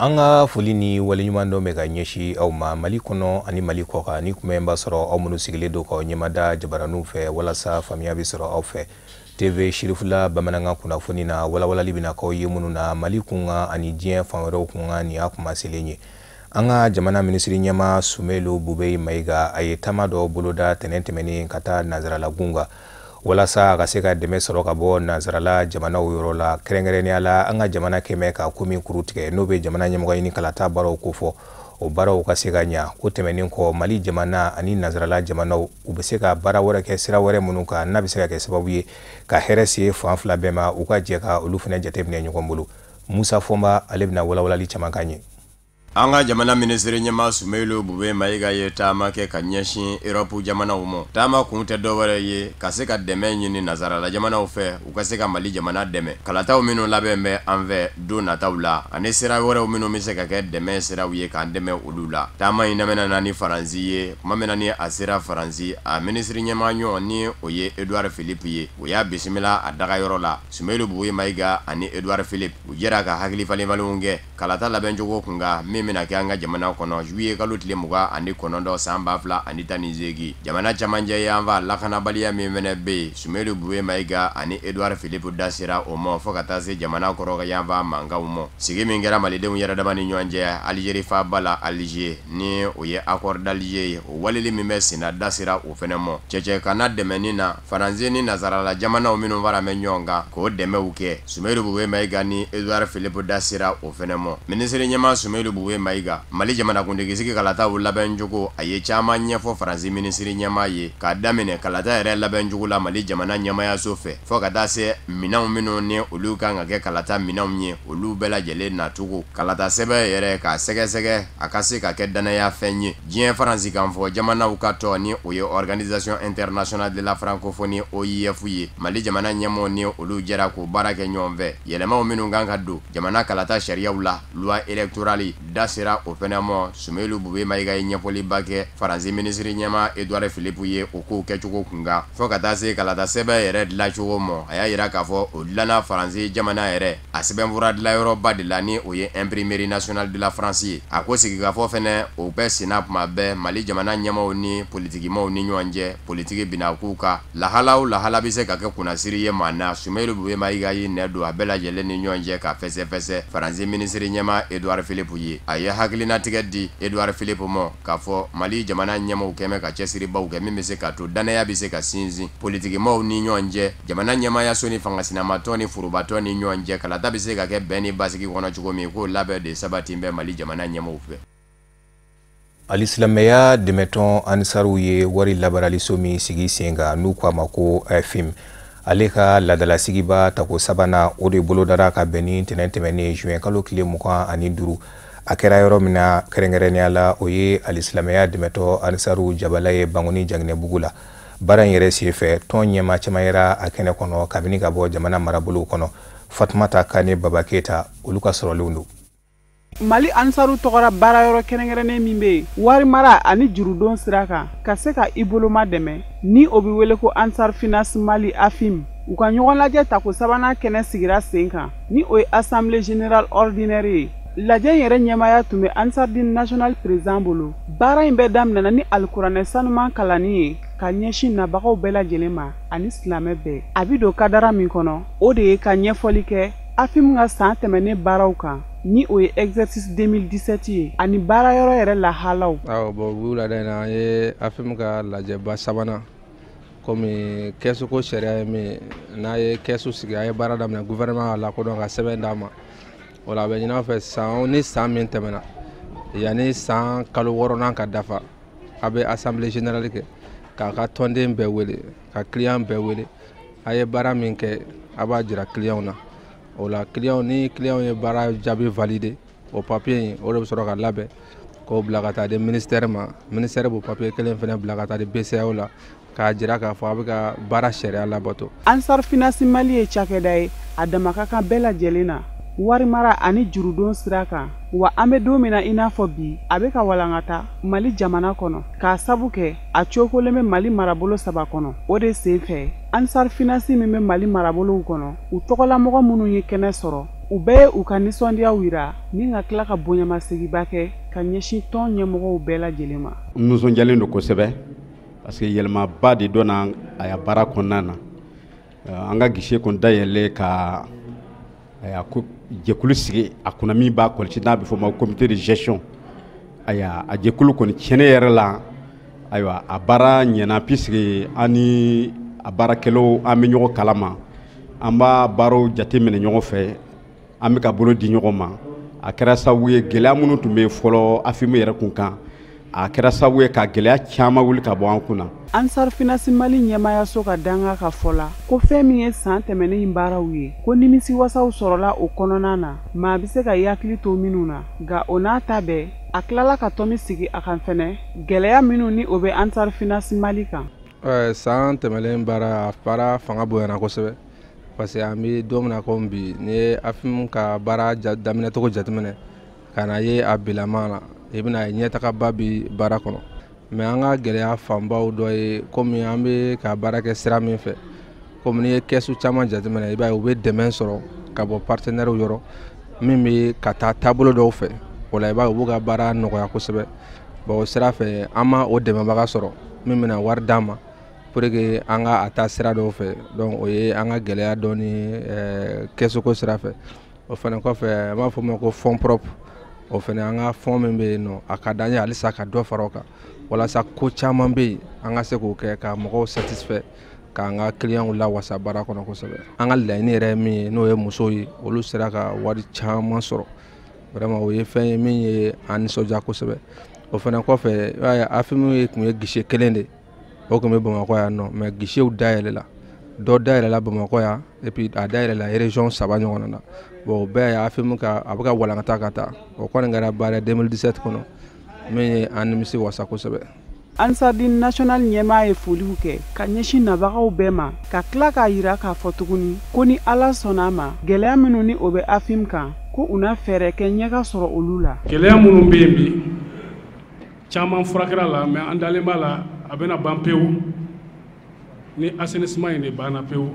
An ka foli ni waleɲuman dɔ bɛ ka ɲɛsin aw ma Mali kɔnɔ ani Mali kɔkan. Ni kuma b'a sɔrɔ aw minnu sigilen don k'aw ɲɛmada jabaraninw fɛ walasa faamuya bɛ sɔrɔ aw fɛ. TV Sirifula bamanankan kunnafoni na, walawalali bɛna k'aw ye minnu na Mali kunkan ani diɲɛ fan wɛrɛw kunkan. Nin y'a kuma selen ye. An ka jamana minisiri ɲɛmaa Soumeylou Boubèye Maïga, a ye taama dɔ boloda tɛnɛn tɛmɛnen ka taa Nansaralagun kan walasa a ka se ka dɛmɛ sɔrɔ ka bɔ nansarala jamanaw yɔrɔ la, kɛrɛnkɛrɛnnenya la an ka jamana kɛmɛ ka ko min kuru tigɛ, n'o bɛ jamana ɲɛmɔgɔ ɲini kalata baaraw kofɔ, o baaraw ka se ka ɲa. Ko tɛmɛnen kɔ, Mali jamana ani nansarala jamanaw, u bɛ se ka baara wɛrɛ kɛ sira wɛrɛ minnu kan, n'a bɛ se ka kɛ sababu ye ka hɛrɛ se fan fila bɛɛ ma, u ka jɛ ka olu fana jateminɛ ɲɔgɔn bolo. Musa Fɔnba, ale bɛna walawalali caman kan ye. An ka jamana minisiri ɲɛmaa Soumeylou Boubèye Maïga ye taama kɛ ka ɲɛsin Europe jamanaw ma. Taama kun tɛ dɔwɛrɛ ye ka se ka dɛmɛ ɲini nansarala jamanaw fɛ, u ka se ka Mali jamana dɛmɛ kalataw minnu labɛn bɛ an fɛ don nataw la, ani sira wɛrɛw minnu bɛ se ka kɛ dɛmɛ siraw ye k'an dɛmɛ olu la. Taama in daminɛna ni Faransi ye. Tuma min na ni a sera Faransi, a minisiri ɲɛmaa ɲɔgɔn, ni o ye Edouard Philippe ye, o y'a bisimila a dagayɔrɔ la. Soumeylou Boubèye Maïga ani Edouard Philippe, u jɛra ka hakili falenfalenw kɛ kalata labɛncogo kun kan min bɛna kɛ an ka jamana kɔnɔ juillet kalo tile 29 san 2018. Jamana camancɛ yanfan lakanabaliya min fɛnɛ bɛ yen, Soumeylou Boubèye Maïga ani Edouard Philippe da sera o ma, fo ka taa se jamana kɔrɔ yanfan mankanw ma. Sigi min kɛra malidenw yɛrɛ dama ni ɲɔgɔn cɛ Algérie faaba la, Alger, ni o ye accord d'Alger ye, o waleli min bɛ senna, da sera o fɛnɛ ma. Cɛcɛ kana dɛmɛni na Faransi ni nansarala jamanaw minnu fara bɛ ɲɔgɔn kan k'o dɛmɛw kɛ, Soumeylou Boubèye Maïga ni Edouard Philippe da sera o fɛnɛ ma. Minisiri ɲɛmaa Soumeylou Boubèye Maïga, Mali jamanakuntigi sigi kalataw labɛncogo, a ye caman ɲɛfɔ Faransi minisiri ɲɛmaa ye, k'a daminɛ kalata yɛrɛ labɛncogo la Mali jamana ɲɛmayaso fɛ, fo ka taa se minɛnw minnu ni olu kan ka kɛ kalata minɛnw ye, olu bɛɛ lajɛlen nacogo, kalata sɛbɛn yɛrɛ k'a sɛgɛsɛgɛ a ka se ka kɛ danaya fɛn ye. Diɲɛ faransikan fɔ jamanaw ka tɔn, ni o ye Organisation internationale de la francophonie, OIF ye, Mali jamana ɲɛmɔgɔ ni olu jɛra k'o baara kɛ ɲɔgɔn fɛ. Yɛlɛmaw minnu kan ka don jamana kalata sariyaw la, loi électorale, da sera o fɛnɛ ma. Soumeylou Boubèye Maïga ye ɲɛfɔliba kɛ Faransi minisiri ɲɛmaa Edouard Philippe ye o kow kɛcogo kun kan, fo ka taa se kalata sɛbɛn yɛrɛ dilancogo ma. A y'a yira k'a fɔ o dilanna Faransi jamana yɛrɛ a sɛbɛnfura dilanyɔrɔba de la, ni o ye Imprimerie nationale de la France ye. A ko sigikafɔ fɛnɛ, o bɛɛ senna tuma bɛɛ Mali jamana ɲɛmaaw ni politikimaw ni ɲɔgɔn cɛ, politiki binakun kan. Lahala o lahala bɛ se ka kɛ kunnasiri ye maa na, Soumeylou Boubèye Maïga y'i nɛ don a bɛɛ lajɛlen ni ɲɔgɔn cɛ ka fɛsɛfɛsɛ Faransi minisiri ɲɛmaa Edouard Philippe ye. A ye hakilinatigɛ di Edouard Philippe ma k'a fɔ Mali jamana ɲɛmaaw kɛmɛ ka cɛsiribaw kɛ min bɛ se ka to danaya bɛ se ka sinsin politikimaw ni ɲɔgɔn cɛ, jamana ɲɛmaayaso ni fanga sinamatɔn ni forobatɔn ni ɲɔgɔn cɛ, kalata bɛ se ka kɛ bɛn ni basigi kɔnɔ cogo min, k'o labɛn de sabati bɛ Mali jamana ɲɛmaaw fɛ. Alisilamɛya dɛmɛtɔn Ansaru ye wari labaaraliso min sigi sen kan, n'u ko a ma ko AFIM, ale ka ladalasigiba tako sabanan, o de bolodara ka bɛn ni tɛnɛn tɛmɛnen juin kalo tile 25. A kɛra yɔrɔ min na kɛrɛnkɛrɛnnenya la, o ye alisilamɛya dɛmɛtɔ Ansaru jabala ye Bangoni Jaginɛbugu la. Baara in yɛrɛ senfɛ, tɔn ɲɛmaa caman yera a kɛnɛ kɔnɔ kabini ka bɔ jamana marabolow kɔnɔ. Fatumata Kane, Baba Keyita, olu ka sɔrɔlenw don. Mali Ansaru tɔgɔra baarayɔrɔ kɛrɛnkɛrɛnnen min bɛ yen wari mara ani jurudon sira kan ka se ka i boloma dɛmɛ, ni o bɛ wele ko Ansar Finance Mali, AFIM, u ka ɲɔgɔn lajɛ tako sabanan kɛnɛ sigira sen kan, ni o ye assemblée générale ordinaire ye. Lajɛ yɛrɛ ɲɛmaaya tun bɛ Ansardine national président bolo. Baara in bɛɛ daminɛna ni alikuranɛ sanuman kalanni ye ka ɲɛsin nabagaw bɛɛ lajɛlen ma ani silamɛ bɛɛ. A bɛ don kadara min kɔnɔ, o de ye ka ɲɛfɔli kɛ AFIM ka san tɛmɛnen baaraw kan, ni o ye exercice 2017 ye, ani baarayɔrɔ yɛrɛ lahalaw. Awɔ, bon, wulada in na, an ye AFIM ka lajɛba sabanan. Komi kɛsu ko sariya ye min ye, n'a ye kɛsu sigi, an ye baara daminɛ, gouvernement ka lakodɔn ka sɛbɛn d'a ma. O la, a bɛ ɲini an fɛ, san ni san min tɛmɛna, yanni san kalo wɔɔrɔnan ka dafa, a bɛ assemblée générale kɛ k'a ka tɔnden bɛɛ wele, ka client bɛɛ wele. A ye baara min kɛ, a b'a jira client na. O la, client ni client ye baara jaabi valider, o papier in, o de bɛ sɔrɔ ka labɛn k'o bila ka taa di ministère ma. Ministère b'o papier kelen fana bila ka taa di BCEAO la k'a jira k'a fɔ a bɛ ka baara sariya labato. Ansar Finance Mali ye cakɛda ye a dama ka kan bɛɛ lajɛlen na wari mara ani jurudon sira kan. Wa an bɛ don min na i n'a fɔ bi, a bɛ ka walankata Mali jamana kɔnɔ k'a sabu kɛ a cokolen bɛ Mali marabolo saba kɔnɔ. O de sen fɛ, Ansar Finance min bɛ Mali marabolow kɔnɔ, u tɔgɔlamɔgɔ minnu ye kɛnɛ sɔrɔ. U bɛɛ ye u ka nisɔndiyaw yira ni ka tila ka bonyamaseginba kɛ ka ɲɛsin tɔn ɲɛmɔgɔw bɛɛ lajɛlen ma. N nisɔndiyalen don kosɛbɛ parce que yɛlɛmaba de donna a baara kɔnɔna na. An ka guichet kɔni dayɛlɛ ka ko jɛkulu sigi a kunna min b'a kɔlɔsi n'a bɛ fɔ o ma comité de gestion. Ayiwa, a jɛkulu kɔni tiɲɛni yɛrɛ la, ayiwa, a baara ɲɛna puisque an ni a baarakɛlaw an bɛ ɲɔgɔn kalama, an b'a baaraw jateminɛ ɲɔgɔn fɛ, an bɛ ka bolo di ɲɔgɔn ma. A kɛra sababu ye gɛlɛya minnu tun bɛ fɔlɔ AFIM yɛrɛ kun kan, a kɛra sababu ye ka gɛlɛya caman wuli ka bɔ an kun na. Ansar Finance Mali ɲɛmaayaso ka danga ka fɔ la ko fɛn min ye san tɛmɛnen in baaraw ye, ko nimisiwasaw sɔrɔla o kɔnɔna na, maa bɛ se ka i hakili to minnu na. Nka o n'a ta bɛɛ, a tilala ka tɔmi sigi a kan fɛnɛ gɛlɛya minnu ni o bɛ Ansar Finance Mali kan. San tɛmɛnen baara, a baara fanga bonyana kosɛbɛ parce que an bɛ don min na komi bi, n'i ye AFIM ka baara daminɛcogo jateminɛ ka na ye a bilama la, i bɛna ye ɲɛtagaba bi baara kɔnɔ. Mais an ka gɛlɛya fanbaw dɔ ye komi an bɛ ka baara kɛ sira min fɛ, komi n'i ye kɛsu caman jateminɛ, i b'a ye u bɛ dɛmɛ sɔrɔ ka bɔ partenaires yɔrɔ min bɛ ka taa taabolo dɔw fɛ. O la i b'a ye u b'u ka baara nɔgɔya kosɛbɛ. Bon, o sira fɛ an ma o dɛmɛbaga sɔrɔ min bɛna wari d'an ma pour que an ka a taa sira dɔw fɛ. Donc o ye an ka gɛlɛya dɔɔni kɛsuko sira fɛ. O fana kɔfɛ, an b'a fɔ o ma ko fonds propre. O fana, an ka fonds min bɛ yen nɔ, a ka d'an ye halisa ka dɔ fara o kan walasa ko caman bɛ yen an ka se k'o kɛ ka mɔgɔw satisfait, k'an ka clients lawasa baara kɔnɔ kosɛbɛ. An ka laɲini yɛrɛ ye min ye, n'o ye musow ye, olu sera ka wari caman sɔrɔ. Vraiment, o ye fɛn ye min ye an nisɔndiya kosɛbɛ. O fana kɔfɛ, i b'a ye AFIM tun ye guichet kelen de, o tun bɛ Bamakɔ yan nɔ, mais guichetw dayɛlɛla, dɔ dayɛlɛla Bamakɔ yan et puis a dayɛlɛla région 3 ɲɔgɔn na. Bon, o bɛɛ ye AFIM ka a bɛ ka walankata ka taa. O kɔni kɛra baara ye 2017 kɔnɔ min ye an nimisi wasa kosɛbɛ. Ansardine National ɲɛmaa ye foliw kɛ ka ɲɛsin nabagaw bɛɛ ma, ka tila k'a yira k'a fɔ tuguni ko ni Ala sɔnna a ma, gɛlɛya minnu ni o bɛ AFIM kan, ko u na fɛɛrɛ kɛ ɲɛ ka sɔrɔ olu la. Gɛlɛya minnu bɛ yen bi, caman furakɛra la, mais an dalen b'a la a bɛna ban pewu ni assainissement in de banna pewu,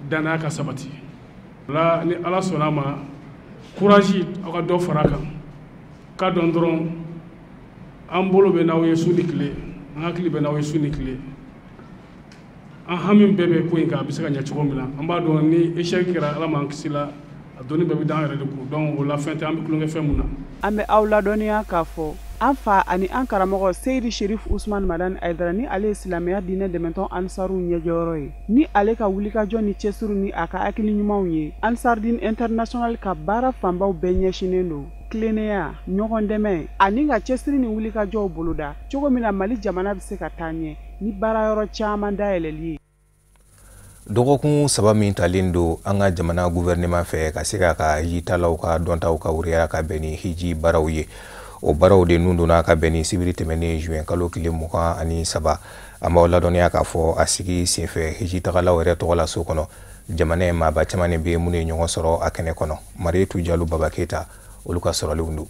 danaya ka sabati la. Ni Ala sɔnna a ma, courage, aw ka dɔ fara a kan k'a dɔn dɔrɔn an bolo bɛ n'aw ye su ni tile, an hakili bɛ n'aw ye su ni tile, an hami bɛɛ bɛ ko in kan a bɛ se ka ɲɛ cogo min na. An b'a dɔn ni échec kɛra, Ala m'an kisi la, a donni bɛɛ bɛ d'an yɛrɛ de kun. Donc o la fɛn tɛ an bɛ tulonkɛ fɛn mun na. An bɛ aw ladɔnniya k'a fɔ an fa ani an karamɔgɔ Seyidi Sherif Usman Madani Ayidara, ni ale ye silamɛya diinɛ dɛmɛtɔn Ansaruw ɲɛjɔyɔrɔ ye, ni ale ka wulikajɔ ni cɛsiri ni a ka hakili ɲumanw ye, Ansardine International ka baara fanbaw bɛɛ ɲɛsinnen don tilennenya, ɲɔgɔn dɛmɛ ani ka cɛsiri ni wulikajɔw boloda cogo min na Mali jamana bɛ se ka taa ɲɛ ni baarayɔrɔ caman dayɛlɛli ye. Dɔgɔkun 3 min talen don an ka jamana gouvernement fɛ ka se k'a ka hijitalaw ka dɔntaw ka wuriya ka bɛn ni hiji baaraw ye, o baaraw de nun donna ka bɛn ni sibiri tɛmɛnen juin kalo tile 23. An b'aw ladɔnniya k'a fɔ a sigi senfɛ hijitagalaw yɛrɛ tɔgɔ la so kɔnɔ, jamana ye maaba caman de bɛ minnu ye ɲɔgɔn sɔrɔ a kɛnɛ kɔnɔ. Marietu Jalo Baba Keyita, olu ka sɔrɔlenw don.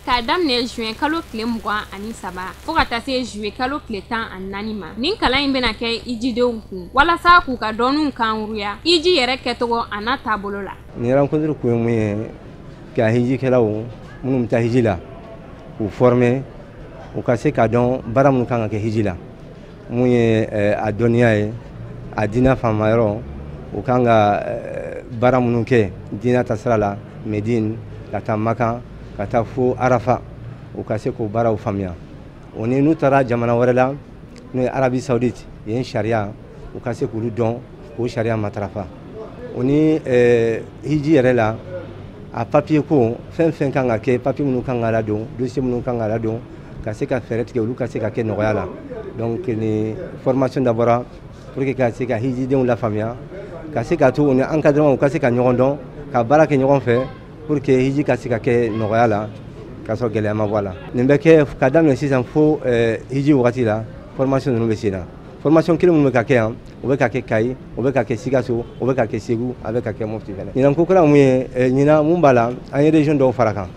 K'a daminɛ juin kalo tile 23 fo ka taa se juillet kalo tile 14 ma, nin kalan in bɛna kɛ ijidenw kun walasa k'u ka dɔnniw kanguruya iji yɛrɛ kɛcogo a n'a taabolo la. Nin rencontre kun ye mun ye? Ka hijikɛlaw minnu bɛ taa hiji la, k'u former, u ka se k'a dɔn baara minnu kan ka kɛ hiji la, mun ye a dɔnniya ye, a diinɛ faamayɔrɔ, u kan ka baara minnu kɛ diinɛ taasira la Medine ka taa Makan ka taa fo Arafa, u ka se k'o baaraw faamuya. O ni n'u taara jamana wɛrɛ la n'o ye Arabie Saoudite, yen sariya, u ka se k'olu dɔn, k'o sariya matarafa. O ni hiji yɛrɛ la, a papier ko fɛn fɛn kan ka kɛ, papier minnu kan ka ladon, dossier minnu kan ka ladon, ka se ka fɛɛrɛ tigɛ olu ka se ka kɛ nɔgɔya la. Donc ni formation dabɔra pour que ka se ka hijidenw lafaamuya, ka se ka to u ni encadrement u ka se ka ɲɔgɔn dɔn, ka baara kɛ ɲɔgɔn fɛ pour que hiji ka se ka kɛ nɔgɔya la k'a sɔrɔ gɛlɛya ma bɔ a la. Nin bɛ kɛ ka daminɛ sisan fo hiji wagati la, formation ninnu bɛ sen na. Formation kelen minnu bɛ ka kɛ yan, o bɛ ka kɛ Kayi, o bɛ ka kɛ Sikaso, o bɛ ka kɛ Segu, a bɛ ka kɛ Mopti fɛnɛ. Ɲinan ko kura mun ye, ɲinan mun b'a la, an ye région dɔw fara kan,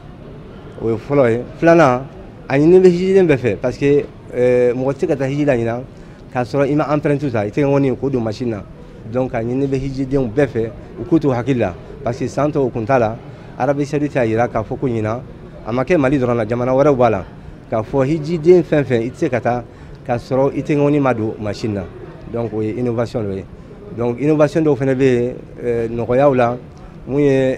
o ye fɔlɔ ye. Filanan, a ɲini bɛ hijiden bɛɛ fɛ parce que mɔgɔ tɛ se ka taa hiji la ɲinan k'a sɔrɔ i ma empreinte ta, i tɛgɛ ŋɔni k'o don machine na. Donc a ɲini bɛ hijidenw bɛɛ fɛ u k'u to hakili la. Parce que san tɔw kun t'a la. Arabie Saoudite y'a jira k'a fɔ ko ɲinan a ma kɛ Mali dɔrɔn na, jamana wɛrɛw b'a la, k'a fɔ hijiden fɛn fɛn i tɛ se ka taa k'a sɔrɔ i tɛgɛkɔni ma don machine na. Donc o ye innovation dɔ ye. Donc innovation dɔw fana bɛ yen nɔgɔyaw la, mun ye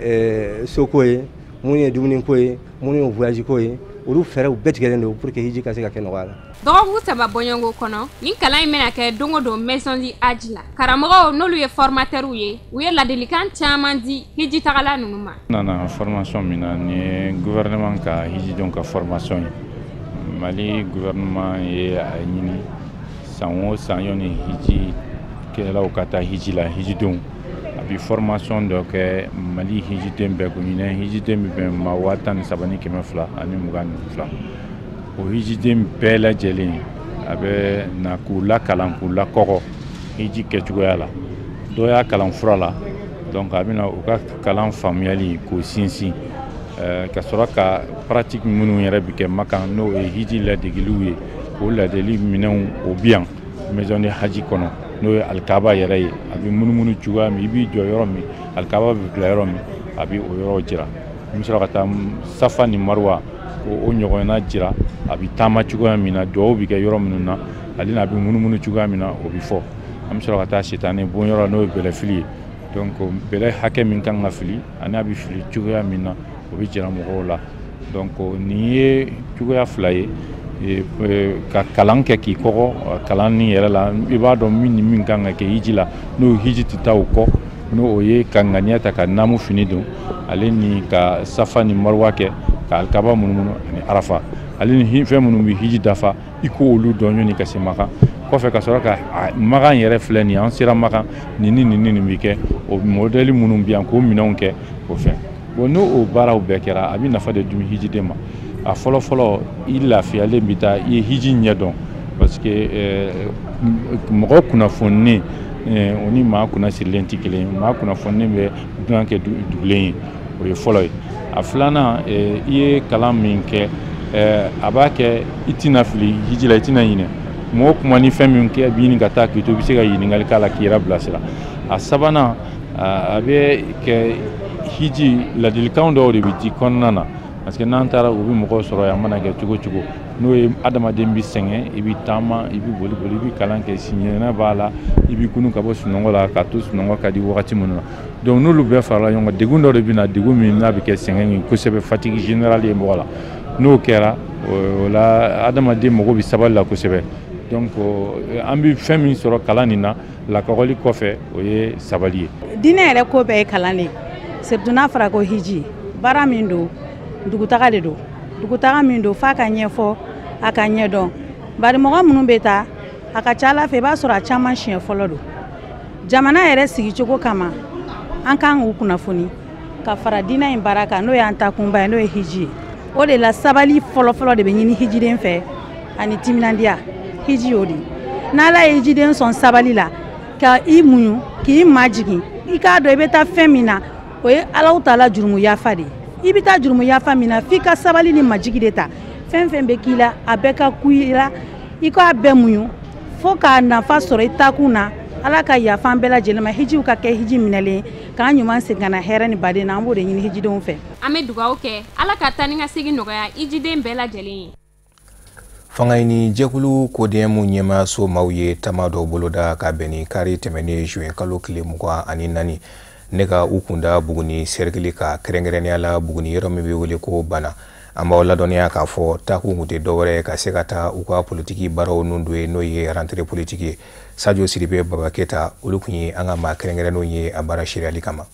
soko ye, mun ye dumuniko ye, mun ye voyage ko ye, olu fɛɛrɛw bɛɛ tigɛlen don pour que hiji ka se ka kɛ nɔgɔya la. Dɔgɔkun 3 bɔɲɔgɔnko kɔnɔ, nin kalan in bɛna kɛ don o don Maison du Hadj la. Karamɔgɔw n'olu ye formateurs ye, u ye ladilikan caman di hiji tagala ninnu ma. N nana formation min na, nin ye gouvernement ka hijidenw ka formation ye. Mali gouvernement ye a ɲini san o san yanni hiji kɛlaw ka taa hiji la, hijidenw a bɛ formation dɔ kɛ Mali hijiden bɛɛ kun. Ɲinɛ hijiden bɛ bɛn maa 13,222. O hijiden bɛɛ lajɛlen a bɛ na k'u lakalan, k'u lakɔgɔ hiji kɛcogoya la. Dɔw y'a kalan fura la, donc a bɛna u ka kalan faamuyali k'o sinsin, ka sɔrɔ ka pratique minnu yɛrɛ bɛ kɛ Makan, n'o ye hiji ladegeliw ye, k'o ladeli minɛnw o bi yan Maison du Hadj kɔnɔ, n'o ye alikaba yɛrɛ ye. A bɛ munumunu cogoya min, i b'i jɔ yɔrɔ min, alikaba bɛ bila yɔrɔ min, a bɛ o yɔrɔ jira. I bɛ sɔrɔ ka taa Safa ni Marwa o ɲɔgɔnna jira, a bɛ taama cogoya min na, duwawu bɛ kɛ yɔrɔ minnu na, ale n'a bɛ munumunu cogoya min na, o bɛ fɔ. An bɛ sɔrɔ ka taa sitanɛ bon yɔrɔ, n'o ye bɛlɛfili ye. Donc bɛlɛ hakɛ min kan ka fili ani a bɛ fili cogoya min na, o bɛ jira mɔgɔw la. Donc nin ye cogoya fila ye ka kalan kɛ k'i kɔgɔ kalan ni yɛrɛ la, i b'a dɔn min ni min kan ka kɛ hiji la, n'o hiji tɛ taa o kɔ, n'o ye ka ŋaniya ta ka naamu fini don, ale ni ka Safa ni Marwa kɛ, ka alikaba munumunu ani Arafa, ale ni fɛn minnu bɛ hiji dafa, i k'olu dɔn ɲɔni ka se Makan. Kɔfɛ ka sɔrɔ ka Makan yɛrɛ filɛ nin ye, an sera Makan, nin ni nin ni nin bɛ kɛ, o modèle minnu bɛ yan k'o minɛnw kɛ o fɛn. Bon, n'o o baaraw bɛɛ kɛra, a bɛ nafa de dun hijiden ma. A fɔlɔ fɔlɔ, i lafiyalen bɛ taa, i ye hiji ɲɛ dɔn, parce que mɔgɔ kunnafoninen o ni maa kunnasirilen tɛ kelen ye. Maa kunnafoninen bɛ dunan kɛ dugulen ye, o ye fɔlɔ ye. A filanan, i ye kalan min kɛ, a b'a kɛ i tɛna fili hiji la, i tɛna ɲinɛ. Mɔgɔ kuma ni fɛn min kɛ b'i ɲini ka taa k'i to, i bɛ se ka ɲininkali k'a la k'i yɛrɛ bilasira. A sabanan, a bɛ kɛ hiji ladilikan dɔw de bɛ di kɔnɔna na, parce que n'an taara u bɛ mɔgɔw sɔrɔ yan, mana kɛ cogo cogo, n'o ye adamaden bɛ sɛgɛn, i bɛ taama, i bɛ boli boli, i bɛ kalan kɛ, siɲɛna b'a la, i bɛ kunun ka bɔ sunɔgɔ la, ka to sunɔgɔ ka di wagati minnu na. Donc n'olu bɛɛ farala ɲɔgɔn kan, degun dɔ de bɛ na, degun min n'a bɛ kɛ sɛgɛn ye kosɛbɛ, fatigue générale ye mɔgɔ la. N'o kɛra o la, adamaden mago bɛ sabali la kosɛbɛ. Donc an bɛ fɛn min sɔrɔ kalan nin na lakɔgɔli kɔfɛ, o ye sabali ye. Diinɛ yɛrɛ ko bɛɛ ye kalan de ye, surtout n'a fɔra ko hiji, baara min don, dugutaga de don, dugutaga min don f'a ka ɲɛfɔ, a ka ɲɛdɔn. Bari mɔgɔ minnu bɛ taa, a ka ca Ala fɛ i b'a sɔrɔ a caman siɲɛ fɔlɔ don. Jamana yɛrɛ sigicogo kama, an kan k'u kunnafoni ka fara diinɛ in baara kan, n'o y'an ta kunba ye, n'o ye hiji ye. O de la sabali fɔlɔfɔlɔ de bɛ ɲini hijiden fɛ ani timinandiya. Hiji y'o de ye. N'Ala ye hijiden sɔn sabali la, ka i muɲu, k'i majigin, i k'a dɔn i bɛ taa fɛn min na, o ye Alahu taala jurumu yafa de ye. I bɛ taa jurumu yafa min na, f'i ka sabali ni majigi de ta. Fɛn fɛn bɛ k'i la, a bɛɛ ka ku i la, i k'a bɛɛ muɲu fo k'a nafa sɔrɔ i taakun na. Ala ka yafa an bɛɛ lajɛlen ma, hijiw ka kɛ hiji minɛlen, k'an ɲuman segin ka na hɛrɛ ni baden na. An b'o de ɲini hijidenw fɛ. An bɛ dugawu kɛ Ala ka taa ni ka segin nɔgɔya hijiden bɛɛ lajɛlen ye. Fanga ɲini jɛkulu CODEM ɲɛmaaso maaw ye taama dɔw boloda ka bɛn ni kari tɛmɛnen juin kalo tile 24 ne ka u kunda Buguni cercle ka, kɛrɛnkɛrɛnnenya la Buguni yɔrɔ min bɛ wele ko Bana. An b'aw ladɔnniya k'a fɔ taakun kun tɛ dɔwɛrɛ ye ka se ka taa u ka politiki baaraw nun don ye, n'o ye rentrée politique ye. Sadio Sidibe, Baba Keta, olu kun ye an ka maa kɛrɛnkɛrɛnnenw ye a baara seereyali kama.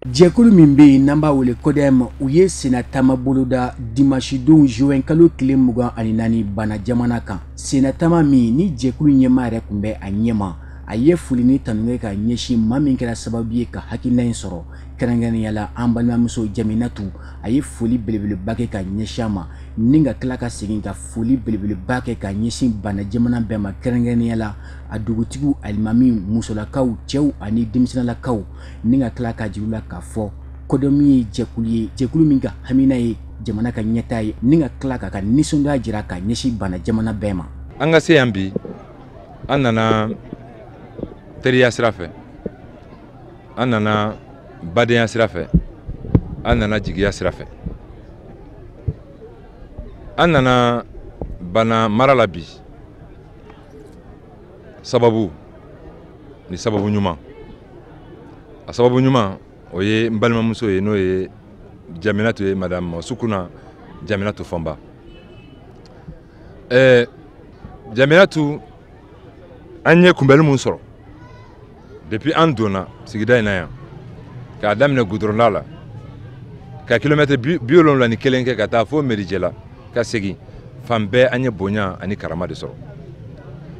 Jɛkulu min bɛ yen n'an b'a wele CODEM, u ye sennataama boloda dimanche don juin kalo tile 24 Bana jamana kan. Sennataama min ni jɛkulu ɲɛmaa yɛrɛ tun bɛ a ɲɛma, a ye foli ni tanu kɛ ka ɲɛsin maa min kɛra sababu ye ka hakilina in sɔrɔ, kɛrɛnkɛrɛnnenya la an balimamuso Jaminatu. A ye foli belebeleba kɛ ka ɲɛsin a ma, ni ka tila ka segin ka foli belebeleba kɛ ka ɲɛsin Bana jamana bɛɛ ma, kɛrɛnkɛrɛnnenya la a dugutigiw, alimami, musolakaw, cɛw ani denmisɛnninlakaw, ni ka tila ka jira u la k'a fɔ CODEM ye jɛkulu ye, jɛkulu min ka hamina ye jamana ka ɲɛtaa ye, ni ka tila k'a ka nisɔndiya jira ka ɲɛsin Bana jamana bɛɛ ma. An ka se yan bi, an nana teriya sira fɛ, an nana badenya sira fɛ, an nana jigiya sira fɛ. An nana Bana mara la bi sababu ni sababu ɲuman. A sababu ɲuman o ye n balimamuso ye, n'o ye Jaminatu ye, madame Sukuna Jaminatu Fɔnba. Jaminatu, an ye kunbɛli mun sɔrɔ depuis an donna sigida in na yan, k'a daminɛ goudronda la ka kilomètre 71 kɛ ka taa fo Merijɛ la ka segin, fan bɛɛ an ye bonya ani karama de sɔrɔ.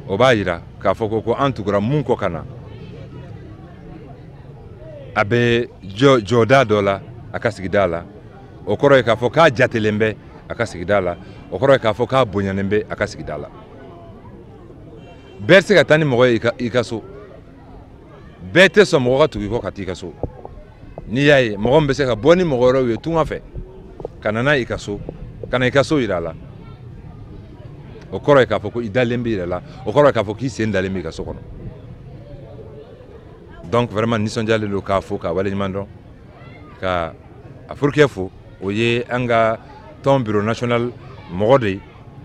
O b'a yira k'a fɔ ko an tugura mun kɔ ka na, a bɛ jɔda dɔ la a ka sigida la. O kɔrɔ ye k'a fɔ k'a jatelen bɛ a ka sigida la, o kɔrɔ ye k'a fɔ k'a bonyanen bɛ a ka sigida la. Bɛɛ tɛ se ka taa ni mɔgɔ ye i ka so, bɛɛ tɛ sɔn mɔgɔ ka tugu i kɔ ka t'i ka so. N'i y'a ye mɔgɔ min bɛ se ka bɔ ni mɔgɔ wɛrɛw ye tunga fɛ ka na n'a ye i ka so, ka na i ka so yira a la, o kɔrɔ ye k'a fɔ ko i dalen b'i yɛrɛ la, o kɔrɔ ye k'a fɔ k'i sen dalen b'i ka so kɔnɔ. Donc vraiment nisɔndiyalen don k'a fo, k'a waleɲuman dɔn, ka a furukɛ fo. O ye an ka tɔn bureau national mɔgɔ de ye,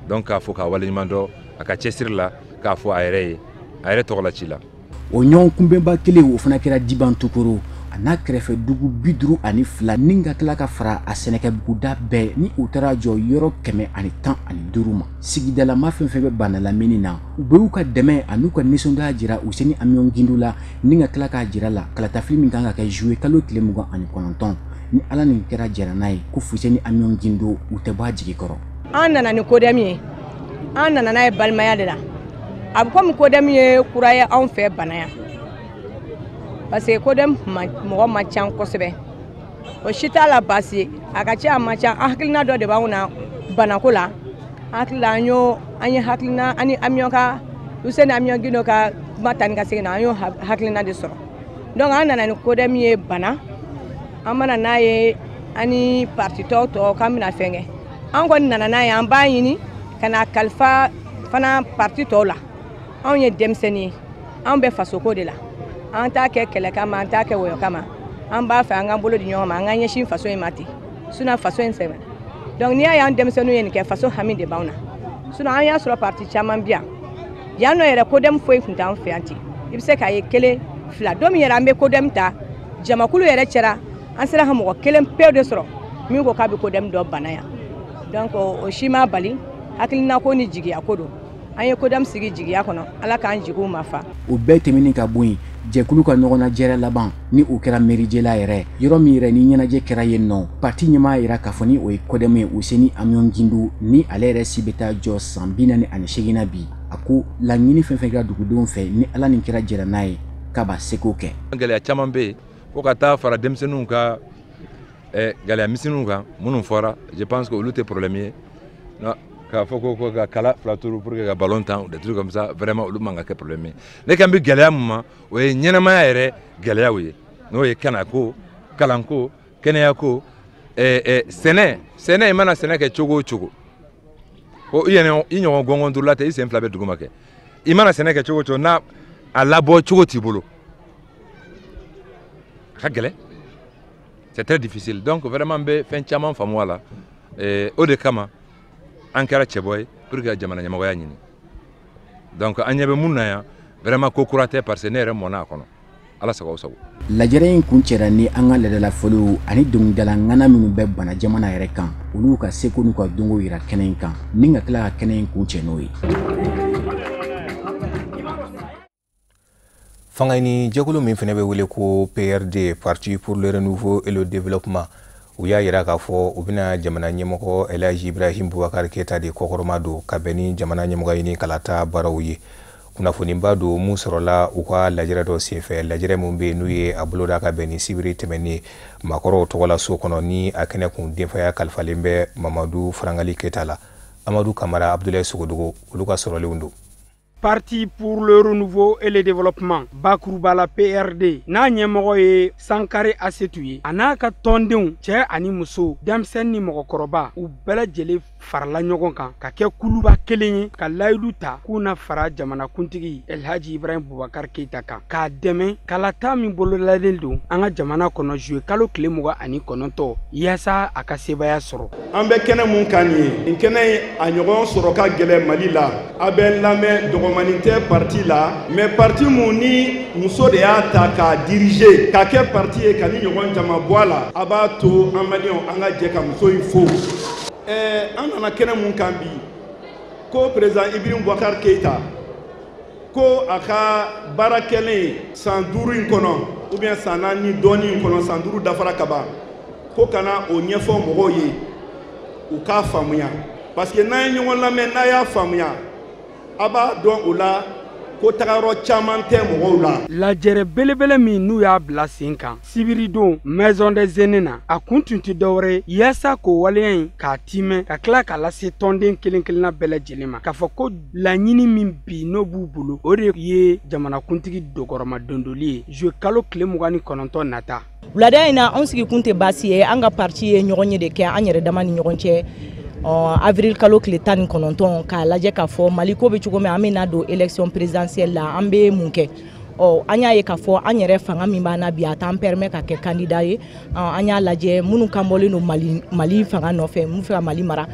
donc k'a fo k'a waleɲuman dɔn a ka cɛsiri la, k'a fɔ a yɛrɛ ye a yɛrɛ tɔgɔ la ci la. O ɲɔgɔn kunbɛnba kelen o fana kɛra Dibantukoro a n'a kɛrɛfɛ dugu 52 ni ka tila ka fara a sɛnɛkɛbuguda bɛɛ ni u taara jɔ yɔrɔ 115 ma. Sigidalama fɛn fɛn bɛ Bana lamini na, u bɛ y'u ka dɛmɛ an'u ka nisɔndiya jira Useni Amiɔn Gindo la, ni ka tila k'a jira la kalatafili min kan ka kɛ juillet kalo tile 29, ni Ala nin kɛra jɛra n'a ye ko Fuseni Amiɔn Gindo u tɛ bɔ a jigi kɔrɔ. An nana ni CODEM ye, an nana n'a ye balimaya de la. A bɛ komi CODEM ye kura ye anw fɛ Bana yan, parce que CODEM mɔgɔ man ca kosɛbɛ. O si t'a la baasi ye, a ka ca a man ca, an hakilina dɔ de b'anw na banako la. An hakili la an ye hakilina ani Amiɔn ka Useni Amiɔn Gindo ka kuma ta ni ka segin na, an y'o hakilina de sɔrɔ. Donc an nana ni CODEM ye Bana, an mana n'a ye ani parti tɔw tɔ k'an bɛna fɛn kɛ. An kɔni nana n'a ye, an b'a ɲini ka na kalifa fana parti tɔw la. Anw ye denmisɛnnin ye, anw bɛ fasoko de la, an t'a kɛ kɛlɛ kama, an t'a kɛ wɔyɔ kama, an b'a fɛ an k'an bolo di ɲɔgɔn ma, an k'an ɲɛsin faso in ma ten, sinon faso in sɛbɛn. Donc n'i y'a ye an denmisɛnninw ye nin kɛ, faso hami de b'anw na. Sinon an y'a sɔrɔ parti caman bi yan, yan nɔ yɛrɛ CODEM foyi tun t'an fɛ yan ten. I bɛ se k'a ye kelen fila, don min yɛrɛ an bɛ CODEM ta, jamakulu yɛrɛ cɛra, an sera ka mɔgɔ kelen pewu de sɔrɔ min ko k'a bɛ CODEM dɔ Bana yan. Donc o si ma bali, hakilina ko ni jigiya ko don. An ye CODEM sigi jigiya kɔnɔ, Ala k'an jigiw ma fa. O bɛɛ tɛmɛnen ka bɔ yen, jɛkulu ka ɲɔgɔnnajɛrɛ laban ni o kɛra Merijɛla yɛrɛ, yɔrɔ min yɛrɛ ni ɲɛnajɛ kɛra yen nɔ, parti ɲɛmaa yira k'a fɔ ni o ye CODEM ye Useni Amiɔn Gindo, ni ale yɛrɛ si bɛ taa jɔ san 48 na bi. A ko laɲini fɛn fɛn kɛra dugudenw fɛ, ni Ala nin kɛra jɛra n'a ye k'a b'a seko kɛ. Gɛlɛya caman bɛ yen fo ka taa fara denmisɛnninw ka gɛlɛya misɛnninw kan minnu fɔra, je pense que olu tɛ problème ye. K'a fɔ ko ka kala fila turu pour que ka ballon tan, des trucs comme ça, vraiment olu man ka kɛ problème ye. Ne kan bɛ gɛlɛya mun ma, o ye ɲɛnamaya yɛrɛ gɛlɛyaw ye, n'o ye kanako, kalanko, kɛnɛyako, sɛnɛ. I mana sɛnɛ kɛ cogo o cogo, ko i ɲɔgɔn gɔngɔn duurula tɛ, i sen fila bɛ duguma kɛ. I mana sɛnɛ kɛ cogo o cogo, n'a a labɔ cogo t'i bolo, a ka gɛlɛn, c'est très difficile. Donc vraiment n bɛ fɛn caman faamu a la. O de kama an kɛra cɛbɔ ye pour que ka jamana ɲɛmɔgɔya ɲini. Donc an ɲɛ bɛ mun na yan, vraiment ko kura tɛ, parce que ne yɛrɛ mɔnna a kɔnɔ. Ala sago aw sago. Lajɛrɛ in kun cɛra ni an ka laadalafɔliw ani dɔnkilidala ŋana minnu bɛ Bana jamana yɛrɛ kan, olu ka seko n'u ka dɔnko yira kɛnɛ in kan, ni ka tila ka kɛnɛ in kun cɛ n'o ye. Fanga ɲini jɛkulu min fana bɛ wele ko PRD, Parti pour le renouveau et le développement, u y'a yira k'a fɔ u bɛna jamana ɲɛmɔgɔ El Hadji Ibrahim Boubacar Keita de kɔkɔrɔma don ka bɛn ni jamana ɲɛmɔgɔ ɲini kalata baaraw ye. Kunnafoniba don mun sɔrɔla u ka lajɛrɛ dɔ senfɛ, lajɛrɛ min bɛ yen n'u ye a boloda ka bɛn ni sibiri tɛmɛnen maakɔrɔw tɔgɔla so kɔnɔ, ni a kɛnɛ kun denfaya kalifalen bɛ Mamadu Farangali Keita la. Amadu Kamara, Abdoulaye Sogodogo, olu ka sɔrɔlenw don. Parti pour le renouveau et le développement, bakurubala PRD, n'a ɲɛmɔgɔ ye Sankare Asetu ye, a n'a ka tɔndenw cɛ ani muso, denmisɛnnin ni mɔgɔkɔrɔba, u bɛɛ lajɛlen farala ɲɔgɔn kan ka kɛ kuluba kelen ye ka layidu ta k'u na fara jamanakuntigi Elhaji Ibrahim Boubacar Keita kan k'a dɛmɛ kalata min bololalen don an ka jamana kɔnɔ juillet kalo tile 29 yaasa a ka sebaaya sɔrɔ. An bɛ kɛnɛ mun kan nin ye, nin kɛnɛ in a ɲɔgɔn sɔrɔ ka gɛlɛn Mali la. A bɛ n lamɛn dɔgɔmanin tɛ parti la, mais parti mun ni muso de y'a ta k'a diriger k'a kɛ parti ye ka ni ɲɔgɔn jama bɔ a la, a b'a to an maliyɛnw an ka jɛ ka muso in fo. An nana kɛnɛ mun kan bi, ko président Ibrahim Boubacar Keita ko a ka baara kɛlen san 5 in kɔnɔ ou bien san 4 dɔɔnin in kɔnɔ, san 5 dafara ka ban, ko kana o ɲɛfɔ mɔgɔw ye u k'a faamuya, parce que n'an ye ɲɔgɔn lamɛn, n'a y'a faamuya, a b'a dɔn o la ko tagayɔrɔ caman tɛ mɔgɔw la. Lajɛrɛ belebele min n'u y'a bila sen kan sibiridon Maison des Aînés na, a kun tun tɛ dɔwɛrɛ ye yaasa k'o waleya in k'a timɛ ka tila k'a lase tɔnden kelen kelenna bɛɛ lajɛlen ma, k'a fɔ ko laɲini min bi n'o b'u bolo, o de ye jamanakuntigi dɔgɔrɔma dondoli ye juillet kalo tile 29 nata. Wulada in na, anw sigikun tɛ baasi ye. An ka parti ye ɲɔgɔn ye de kɛ an yɛrɛ dama ni ɲɔgɔn cɛ avril kalo tile 19, k'a lajɛ k'a fɔ Mali ko bɛ cogo min, an bɛna don élection présidentielle la, an bɛ mun kɛ? An y'a ye k'a fɔ an yɛrɛ fanga min b'an na bi, a t'an permet ka kɛ candidat ye. An y'a lajɛ minnu kan bɔlen don Mali fanga nɔfɛ, mun fɛ ka Mali mara,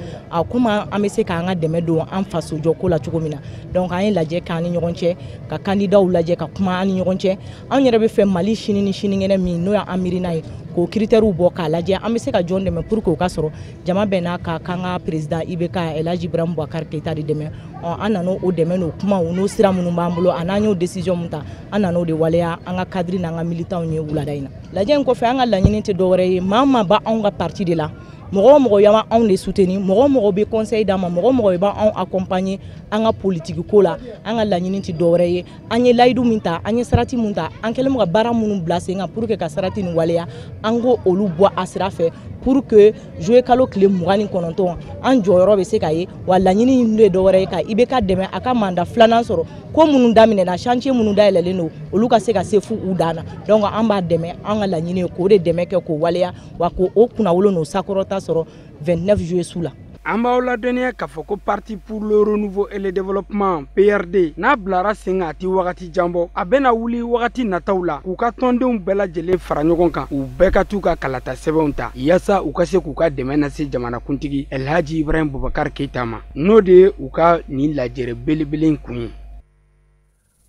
komi an bɛ se k'an ka dɛmɛ don an faso jɔko la cogo min na. Donc an ye lajɛ k'an ni ɲɔgɔn cɛ, ka candidatw lajɛ, ka kuma an ni ɲɔgɔn cɛ. An yɛrɛ bɛ fɛ Mali sini ni sinikɛnɛ min n'o y'an miirina ye, k'o critères bɔ k'a lajɛ an bɛ se ka jɔn dɛmɛ pour que o ka sɔrɔ. Jama bɛɛ n'a ka k'an ka président IBK Elhaji Ibrahim Boubacar Keita de dɛmɛ. An nana o dɛmɛ n'o kumaw n'o sira minnu b'an bolo, a n'an y'o décision mun ta, an nana o de waleya an ka cadre n'an ka militants ye wulada in na. Lajɛ in kɔfɛ, an ka laɲini tɛ dɔwɛrɛ ye, maa o maa b'anw ka parti de la, mɔgɔ o mɔgɔ y'an anw de soutenir, mɔgɔ o mɔgɔ bɛ conseil d'an ma, mɔgɔ o mɔgɔ b'anw accompagner an ka politique ko la, an ka laɲini tɛ dɔwɛrɛ ye, an ye layidu min ta, an ye sarati mun ta, an kɛlen bɛ ka baara minnu bila sen kan pour que ka sarati nin waleya, an k'o olu bɔ a sira fɛ pour que juillet kalo tile 29 an jɔyɔrɔ bɛ se ka ye. Wa laɲini in de dɔwɛrɛ ye ka IBK dɛmɛ a ka mandat filanan sɔrɔ, ko minnu daminɛna, chantier minnu dayɛlɛlen don, olu ka se ka se fu u dan na. Donc an b'a dɛmɛ, an ka laɲini ye k'o de dɛmɛ kɛ k'o waleya, wa k'o kunnawolo n'o sankɔrɔta sɔrɔ 29 juillet su la. An b'aw ladɔnniya k'a fɔ ko Parti pour le renouveau et le développement PRD n'a bilara sen kan, a ti wagati jan bɔ, a bɛna wuli wagati nataw la k'u ka tɔndenw bɛɛ lajɛlen fara ɲɔgɔn kan, u bɛɛ ka t'u ka kalata sɛbɛnw ta yaasa u ka se k'u ka dɛmɛ lase jamanakuntigi Elhaji Ibrahim Boubacar Keita ma, n'o de ye u ka nin lajɛrɛ belebele in kun ye.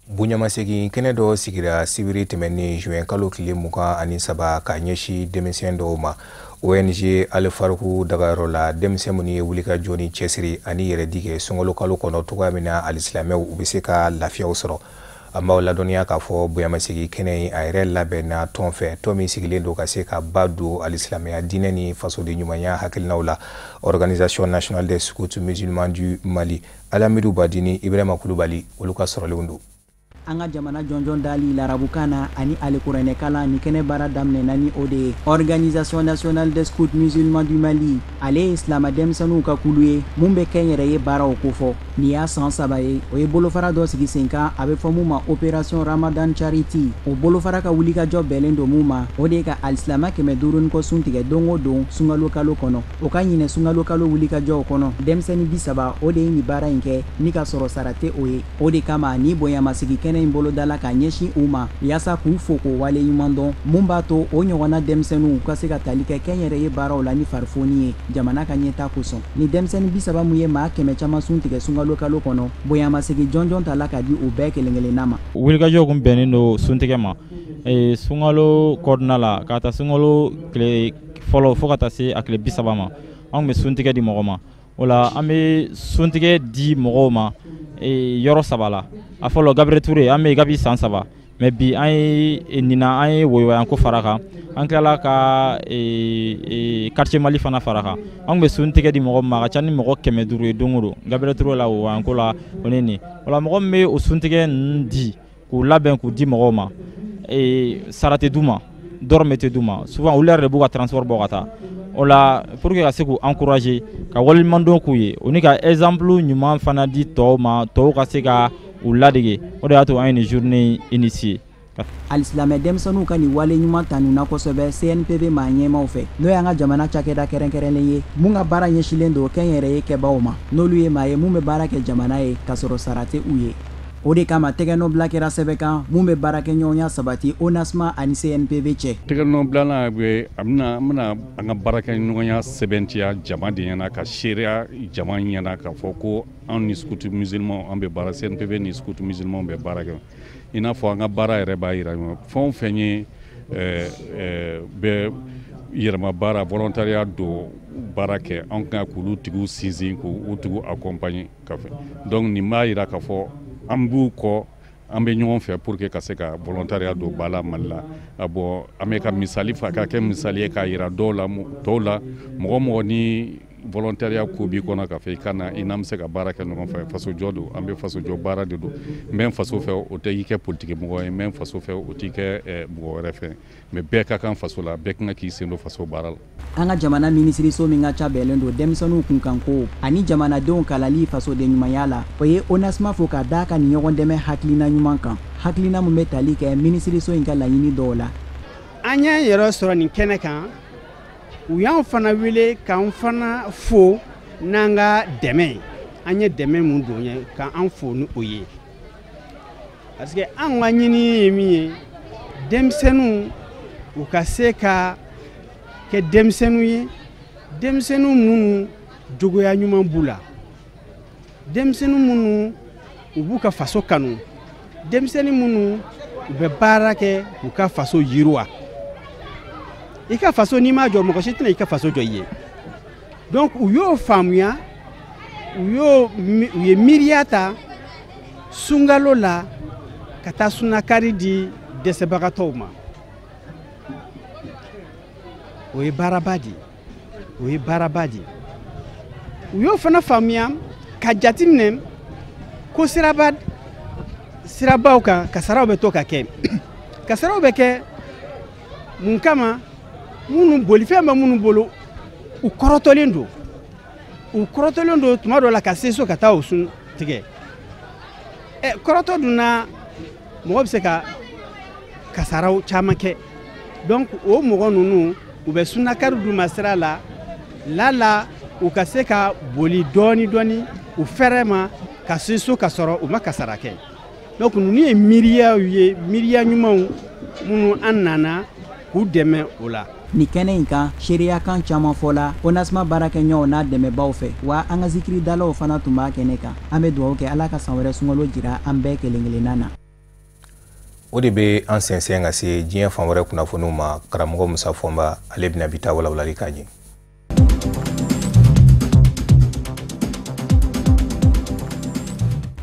Bonyamasegin kɛnɛ dɔ sigira sibiri tɛmɛnen juin kalo tile 23 ka ɲɛsin denmisɛn dɔw ma ONG Al-Faruku dagayɔrɔ la, denmisɛn minnu ye wulikajɔ ni cɛsiri ani yɛrɛdi kɛ sunkalo kalo kɔnɔ cogoya min na alisilamɛw u bɛ se ka lafiyaw sɔrɔ. An b'aw ladɔnniya k'a fɔ bonyamasegin kɛnɛ in a yɛrɛ labɛnna tɔn fɛ, tɔn min sigilen don ka se ka ba don alisilamɛya diinɛ ni fasoden ɲumanya hakilinaw la, Organisation nationale des scouts musulmans du Mali. Alamidu Badini, Ibrahima Kulubali, olu ka sɔrɔlenw don. An ka jamana jɔnjɔn dali larabukan na ani alikuranɛkalan, ni kɛnɛ baara daminɛna ni o de ye. Organisation nationale des scouts musulmans du Mali, ale ye silama denmisɛnninw ka kulu ye mun bɛ kɛnyɛrɛye baaraw kofɔ. Nin y'a san 3 ye, o ye bolofara dɔ sigi sen kan, a bɛ fɔ mun ma Opération Ramadan Charity. O bolofara ka wulikajɔ bɛnnen don mun ma, o de ye ka alisilama 500 ni kɔ sun tigɛ don o don sunkalo kalo kɔnɔ. O ka ɲinɛ sunkalo kalo wulikajɔw kɔnɔ, denmisɛnnin 30 o de ye nin baara in kɛ ni ka sɔrɔ sara tɛ o ye. O de kama ni bonyamasigi kɛnɛ in bolodala ka ɲɛsin u ma yaasa k'u fo k'o wale ɲuman dɔn, mun b'a to o ɲɔgɔnna denmisɛnninw ka se ka tali kɛ kɛnyɛrɛye baaraw la ni farifoni ye jamana ka ɲɛta kosɔn. Ni denmisɛnnin 30 mun ye maa 100 caman sun tigɛ sunkalo kalo kɔnɔ, bonyamasegin jɔnjɔn tala ka di u bɛɛ kelen kelenna ma. Wulikajɔ kun bɛnnen don suntigɛ ma sunkalo kɔnɔna la, ka taa sunkalo tile fɔlɔ fo ka taa se a tile 30 ma, an kun bɛ suntigɛ di mɔgɔ ma. O la an bɛ suntigɛ di mɔgɔw ma yɔrɔ 3 la. A fɔlɔ Gabriel Touré, an bɛ Gabi san 3, mais bi an ye nin an ye woyowayanko fara kan, an tilala ka quartier Mali fana fara kan. An bɛ suntigɛ di mɔgɔ ma, a ka ca ni mɔgɔ 500 ye don o don Gabriel Touré la woyowayanko la o ni nin. O la mɔgɔ min bɛ o suntigɛ ninnu di k'u labɛn k'u di mɔgɔw ma, sara tɛ d'u ma, dɔrɔmɛ tɛ d'u ma, souvent olu yɛrɛ de b'u ka transport bɔ ka taa. O la pour que ka se k'u encourager, ka waleɲumandɔn k'u ye, o ni ka exemple ɲuman fana di tɔw ma, tɔw ka se ka u ladege, o de y'a to an ye nin journée initier. Alisilamɛ denmisɛnninw ka nin wale ɲuman tanuna kosɛbɛ CNPV maa ɲɛmaaw fɛ, n'o y'an ka jamana cakɛda kɛrɛnkɛrɛnlen ye mun ka baara ɲɛsilen don kɛnyɛrɛye kɛbaaw ma, n'olu ye maa ye mun bɛ baara kɛ jamana ye k'a sɔrɔ sara tɛ u ye. O de kama tɛgɛnɔbila kɛra sɛbɛn kan mun bɛ baarakɛɲɔgɔnya sabati ONASMA ani CNPV cɛ. Tɛgɛnɔbilala bɛ a bɛna an bɛna an ka baarakɛɲɔgɔnya sɛbɛntiya jama de ɲɛna, ka seereya jama ɲɛna k'a fɔ ko anw ni scout musulman an bɛ baara, CNPV ni scout musulman bɛ baara kɛ. I n'a fɔ an ka baara yɛrɛ b'a jira fɛn o fɛn ye bɛ yɛrɛma baara volontariat don baara kɛ, anw kan k'olu tigiw sinsin, k'u tigiw accompagner ka fɛ. Donc nin b'a jira k'a fɔ an b'u kɔ, an bɛ ɲɔgɔn fɛ pour que ka se ka volontariat don ba la Mali la. Bon, an bɛ ka misali fa ka kɛ misali ye k'a jira dɔw la, tɔw la, mɔgɔ mɔgɔ ni volontariat ko b'i kɔnɔ k'a fɔ i ka na, i n'an bɛ se ka baara kɛ ɲɔgɔn fɛ. Fasojɔ don, an bɛ fasojɔ baara de don. N bɛ n faso fɛ, o tɛ i kɛ politiki mɔgɔ ye, n bɛ n faso fɛ, o t'i kɛ mɔgɔ wɛrɛ fɛ, mais bɛɛ ka kan faso la, bɛɛ kan k'i sen don faso baara la. An ka jamana minisiriso min ka ca bɛnnen don denmisɛnninw kunkanko ani jamanadenw kalali fasoden ɲumanya la, o ye ONASMA fo ka d'a ka nin ɲɔgɔn dɛmɛ hakilina ɲuman kan, hakilina mun bɛ tali kɛ minisiriso in ka laɲini dɔw la. An y'an yɛrɛ sɔrɔ nin kɛnɛ kan, u y'an fana wele k'an fana fo n'an ka dɛmɛ ye, an ye dɛmɛ mun don ye k'an fo ni o ye, parce que an ka ɲini ye min ye, denmisɛnninw u ka se ka kɛ denmisɛnninw ye, denmisɛnninw minnu jogoya ɲuman b'u la, denmisɛnnin minnu u b'u ka faso kanu, denmisɛnnin minnu u bɛ baara kɛ k'u ka faso yiriwa. I ka faso n'i m'a jɔ, mɔgɔ si tɛna i ka faso jɔ i ye. Donc u y'o faamuya, u ye miiriya ta sunkalo la ka taa sunakari di dɛsɛbagatɔw ma. O ye baaraba de ye, o ye baaraba de ye. U y'o fana faamuya ka jateminɛ ko sirabaw kan kasaraw bɛ to ka kɛ. Kasaraw bɛ kɛ mun kama? Minnu bolifɛn bɛ minnu bolo, u kɔrɔtɔlen don, u kɔrɔtɔlen don tuma dɔ la ka se so ka taa o sun tigɛ. Kɔrɔtɔ dun na, mɔgɔ bɛ se ka kasaraw caman kɛ. Donc o mɔgɔ ninnu u bɛ sunakari d'u ma sira la, lala u ka se ka boli dɔɔni dɔɔni u fɛrɛ ma ka se so ka sɔrɔ u ma kasara kɛ. Donc ninnu ye miiriyaw ye, miiriya ɲumanw minnu an nana k'u dɛmɛ o la. Nin kɛnɛ in kan, seereyakan caman fɔla ONASMA baarakɛɲɔgɔnw n'a dɛmɛbaaw fɛ, wa an ka zikiridalaw fana tun b'a kɛnɛ kan. An bɛ dugawu kɛ Ala ka san wɛrɛ sunkalo jira an bɛɛ kelen kelenna na. O de bɛ an sɛnsɛn ka se diɲɛ fan wɛrɛ kunnafoniw ma. Karamɔgɔ Musa Fɔnba, ale bɛna bi ta walawalali k'a ɲɛ.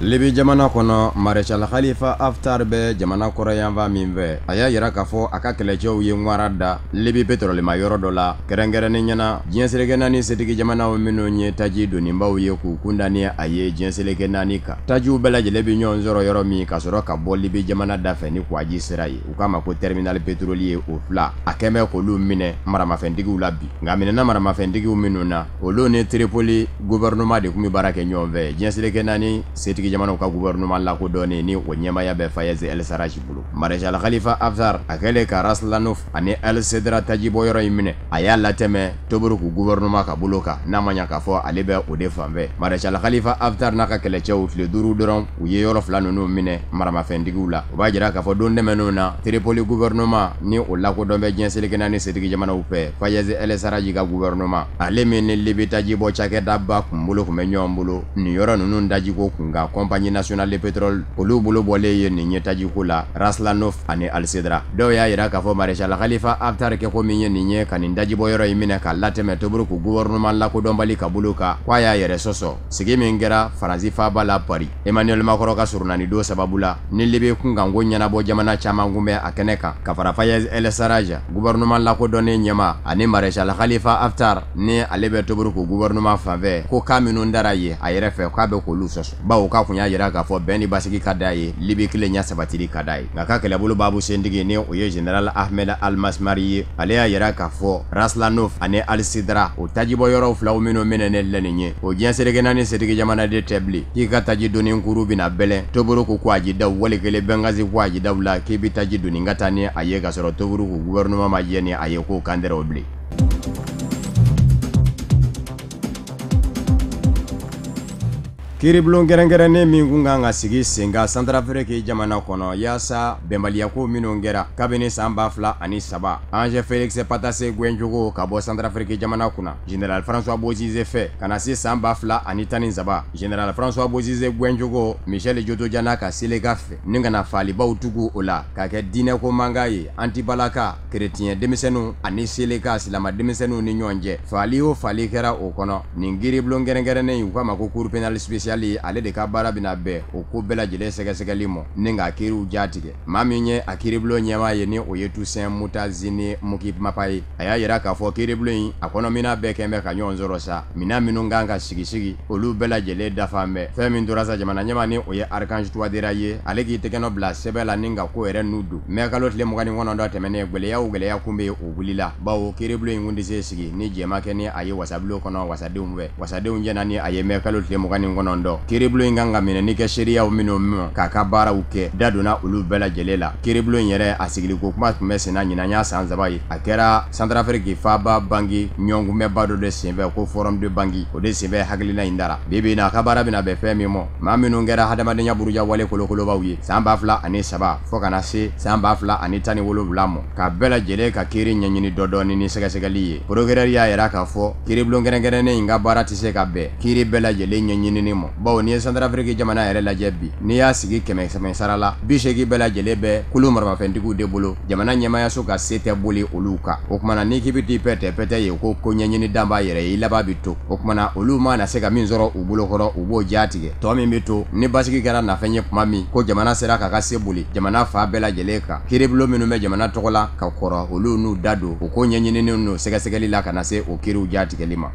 Libi jamana kɔnɔ, Maréchal Khalifa Haftar bɛ jamana kɔrɔyanfan min fɛ, a y'a yira k'a fɔ a ka kɛlɛcɛw ye ŋwara da Libi pétrolema yɔrɔ dɔ la, kɛrɛnkɛrɛnnen ɲɛna diɲɛ seleke naani setigi jamanaw minnu ye taji donibaw ye k'u kunda ni a ye diɲɛ seleke naani kan. Tajiw bɛɛ lajɛlen bɛ ɲɔgɔn sɔrɔ yɔrɔ min ka sɔrɔ ka bɔ Libi jamana da fɛ ni kwaji sira ye, u k'a ma ko terminal pétrolier o fila, a kɛn bɛ k'olu minɛ maramafɛntigiw la bi. Nka minɛna maramafɛntigiw minnu na, olu ni Tripoli gouvernement de tun bɛ baara kɛ ɲɔgɔn fɛ, diɲɛ seleke naani setigi jamanaw ka gouvernement lakodɔnnen ni o ɲɛmaaya bɛ Fayez El Sarraj bolo. Maréchal Khalifa Haftar a kɛlen ka Ras Lanuf ani El Sedra tajibɔyɔrɔ in minɛ, a y'a latɛmɛ Tobruk gouvernement ka bolo kan, n'a ma ɲa k'a fɔ ale bɛ o de fan fɛ. Maréchal Khalifa Haftar n'a ka kɛlɛcɛw tile 5 dɔrɔn u ye yɔrɔ fila ninnu minɛ maramafɛntigiw la. O b'a jira k'a fɔ don tɛmɛnenw na Tripoli gouvernement ni o lakodɔn bɛ diɲɛ seleke naani setigi jamanaw fɛ, Fayez El Sarraj ka gouvernement, ale min ni Libi tajibɔ cakɛdaba kun bolo tun bɛ ɲɔgɔn bolo nin yɔrɔ ninnu dajiko kun kan, Compagnie nationale de pétrole, olu bolo bɔlen ye nin ye tajiko la Ras Lanuf ani Al Sedra. Dɔw y'a yira k'a fɔ Maréchal Khalifa Haftar kɛko min ye nin ye ka nin dajibɔ yɔrɔ in minɛ k'a latɛmɛ Tobruk gouvernement lakodɔnbali ka bolo kan, k'a y'a yɛrɛ sɔsɔ sigi min kɛra Faransi faaba la Paris, Emmanuel Macron ka surunani don sababu la, ni Libi kunkanko ɲɛnabɔ jamana caman kun bɛ a kɛnɛ kan, ka fara Fayez El Sarraj gouvernement lakodɔnnen ɲɛma ani Maréchal Khalifa Haftar ni ale bɛ Tobruk gouvernement fanfɛ, ko kan minnu dara ye a yɛrɛ fɛ k'a bɛ k'olu sɔsɔ, bawo k'a kun kun y'a jira k'a fɔ bɛn ni basigi ka d'a ye, Libi kelenya sabatili ka d'a ye. Nka ka kɛlɛbolo baabu sentigi ni o ye général Ahmed Al-Masmari ye, ale y'a jira k'a fɔ Ras Lanuf ani Al-Sidra o tajibɔ yɔrɔw filaw minnu minɛnen filɛ nin ye, o diɲɛ seleke naani setigi jamana de tɛ bilen. K'i ka taji doni kuru bɛna bɛlɛn Tobruk ko a jidaw wali kelen Benghazi ko a jidaw la, k'i bɛ taji doni ka taa ni a ye k'a sɔrɔ Tobruk gouvernement ma jɛ ni a ye k'o kan tɛrɛ o bilen. Kiiribulon kɛrɛnkɛrɛnnen min kun kan ka sigi sen kan Santarafiriki jamana kɔnɔ yaasa bɛnbaliyako minnu kɛra kabini san 2003 Ange Félix Patassé gɛncogo ka bɔ Santarafiriki jamana kunna Général François Bozizé fɛ ka na se san 2013 Général François Bozizé gɛncogo Michel Djotodia ka Seleka fɛ ni ka na faalibaw tugu o la ka kɛ diinɛko mankan ye Antibalaka kerecɛn denmisɛnninw ani Seleka silama denmisɛnninw ni ɲɔgɔn cɛ. Faali o faali kɛra o kɔnɔ. Nin kiiribulon kɛrɛnkɛrɛnnen u k'a ma ko cour pénale spéciale, ale de ka baara bɛna bɛn o ko bɛɛ lajɛlen sɛgɛsɛgɛli ma ni k'a kiiriw jatigɛ. Maa min ye a kiiribulon ɲɛmaa ye ni o ye Toussaint Mutazini Mukimapa ye, a y'a jira k'a fɔ kiiribulon in a kɔnɔmina bɛɛ kɛn bɛ ka ɲɔgɔn sɔrɔ sa, minɛn minnu kan ka sigi olu bɛɛ lajɛlen dafa bɛ. Fɛn min tora sa, jamana ɲɛmaa ni o ye Archange Touadéra ye, ale k'i tɛgɛnɔ bila sɛbɛn la ni ka ko yɛrɛ n'u don. Mɛ kalo tile 29 tɛmɛnen, gɛlɛya o gɛlɛya kun bɛ yen o wulila, bawo kiiribulon in kun tɛ se sigi ni jɛma kɛ ni a ye wasabulon kɔnɔ wasadenw fɛ. Wasadenw jɛna ni a ye mɛ kalo tile 29. Kiiribulon in kan ka minɛni kɛ seereyaw minnu ma k'a ka baaraw kɛ, da donna olu bɛɛ lajɛlen la. Kiiribulon in yɛrɛ a sigiliko kuma tun bɛ senna ɲinan y'a san 3 ye. A kɛra Santarafiriki faaba Bangui ɲɔgɔnkunbɛnba dɔ de senfɛ ko Forum de Bangui, o de senfɛ hakilina in dara. Bi bi in na a ka baara bɛna bɛn fɛn min ma, maa minnu kɛra hadamadenya buruja wale kolokolobaw ye san 2003 fo ka na se san 2017 ma, ka bɛɛ lajɛlen ka kiiri ɲɛɲini dɔɔni ni sɛgɛsɛgɛli ye. Procureur y'a jira k'a fɔ kiiribulon kɛrɛnkɛrɛnnen in ka baara tɛ se ka bɛn kiiri bɛɛ lajɛlen ɲɛɲinini ma, bawo n'i ye Santarafiriki jamana yɛrɛ lajɛ bi, n'i y'a sigi 100 sara la, 80 bɛɛ lajɛlen bɛ kulu maramafɛntigiw de bolo. Jamana ɲɛmaayaso ka se tɛ boli olu kan. O kumana n'i k'i bɛ t'i pɛtɛ ye ko ɲɛɲini dan b'a yɛrɛ ye, i laban bɛ to. O kumana olu mana se ka min sɔrɔ u bolokɔrɔ, u b'o ja tigɛ. Tɔ min bɛ to ni basigi kɛra nafɛn ye tuma min ko jamana sera k'a ka se boli jamana fa bɛɛ lajɛlen kan, kiiribulon minnu bɛ jamana tɔgɔ la ka kɔrɔ, olu n'u da don o ko ɲɛɲinini n'o sɛgɛsɛgɛli la ka na se o kiiriw ja tigɛli ma.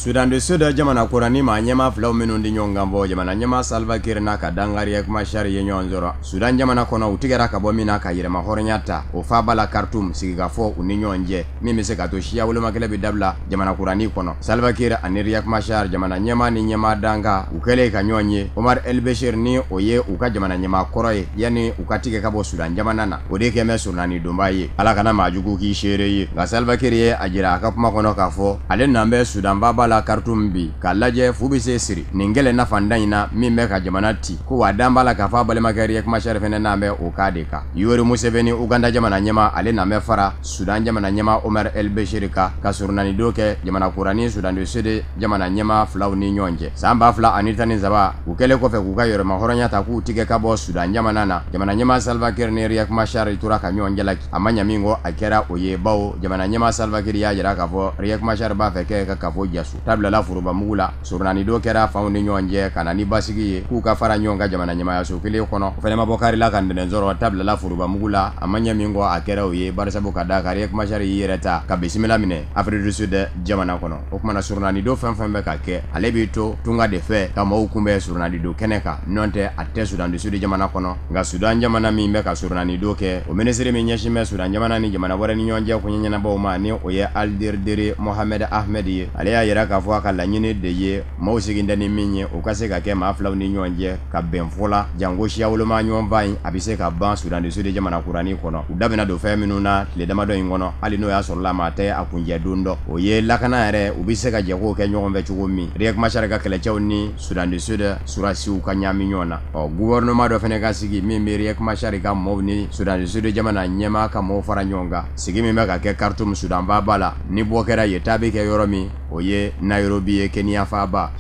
Sudan du Sud jamana kura ni maa ɲɛmaa filaw minnu di ɲɔgɔn kan bɔ, jamana ɲɛmaa Salva Kiir n'a ka dankari Riek Machar ye ɲɔgɔn sɔrɔ Sudan jamana kɔnɔ. U tigɛra ka bɔ min na ka yɛrɛma hɔrɔnya ta o faaba la Khartoum, sigikafɔ u ni ɲɔgɔn cɛ min bɛ se ka to siya wolomakɛlɛ bɛ dabila jamana kuranin kɔnɔ. Salva Kiir ani Riek Machar jamana ɲɛmaa ni ɲɛmaa dankan u kɛlen ka ɲɔgɔn ye. Omar El Bashir ni o ye u ka jamana ɲɛmaa kɔrɔ ye yanni u ka tigɛ ka bɔ Sudan jamana na, o de kɛn bɛ surunani donba ye. Ala kana maa jugu k'i seere ye. Nka Salva Kiir ye a jira a ka kuma kɔnɔ k'a fɔ ale nan bɛ Sudan faaba la Khartoum bi k'a lajɛ fu bɛ se siri nin kɛlɛ nafantan in na min bɛ ka jamana ci, ko wa dan b'a la k'a fɔ a balimakɛ Riek Machar fɛnɛ n'an bɛ o cas de kan. Yoweri Museveni Uganda jamana ɲɛmaa, ale nan bɛ fara Sudan jamana ɲɛmaa Omar El Bashir kan ka surunani don kɛ jamana kura ni Sudan du Sud jamana ɲɛmaa filaw ni ɲɔgɔn cɛ. San 2013 u kɛlen kɔfɛ k'u ka yɛrɛma hɔrɔnya ta k'u tigɛ ka bɔ Sudan jamana na, jamana ɲɛmaa Salva Kiir ni Riek Machar tora ka ɲɔgɔn jalaki. A ma ɲa min kɔ a kɛra o ye, bawo jamana ɲɛmaa Salva Kiir y'a jira k'a fɔ Riek Machar b'a fɛ kɛ ka kafo jasu tabilala foroba mugu la. Surunani don kɛra fanw ni ɲɔgɔn cɛ ka na ni basigi ye k'u ka fara ɲɔgɔn kan jamana ɲɛmaayaso kelen kɔnɔ. O fɛnɛ ma bɔ kari la ka ntɛnɛn sɔrɔ, tabilala foroba mugu la. A ma ɲɛ min kɔ a kɛra o ye, barisabu ka da kan Riek Machar y'i yɛrɛ ta ka bisimila minɛ Afrique du Sud jamana kɔnɔ. O kumana surunani don fɛn fɛn bɛ ka kɛ, ale b'i to tunga de fɛ ka maaw kunbɛn surunani don kɛnɛ kan, n'o tɛ a tɛ Sudan du Sud jamana kɔnɔ. Nka Sudan jamana min bɛ ka surunani don kɛ, o minisiri min ɲɛsin bɛ Sudan jamana ni jamana wɛrɛ ni ɲɔgɔn cɛ koɲɛ ɲɛnabɔw ma, ni o ye Aldirdiri Mohamed Ahmed ye, ale y'a yira k'a fɔ a ka laɲini de ye maaw sigin tɛ ni min ye, o ka se ka kɛ maa filaw ni ɲɔgɔn cɛ ka bɛn fɔ la, janko siya woloma ɲɔgɔnfa in a bɛ se ka ban Sudan du Sud jamana kuranin kɔnɔ. U da bɛna don fɛn minnu na tile damadɔ in kɔnɔ, hali n'o y'a sɔrɔ la maa tɛ a kunjɛ don dɔ, o ye lakana yɛrɛ u bɛ se ka jɛ k'o kɛ ɲɔgɔn fɛ cogo min, Riek Machar ka kɛlɛcɛw ni Sudan du Sud surasiw ka ɲaami ɲɔgɔn na. Ɔ gouvernement dɔ fɛnɛ ka sigi min bɛ Riek Machar ka maaw ni Sudan du Sud jamana ɲɛmaa ka maaw fara ɲɔgɔn kan, sigi min bɛ ka kɛ Khartoum Sudan faaba la, ni bɔ kɛra yen taa bɛ kɛ yɔrɔ min, o ye Nairobi ye Kenya faaba.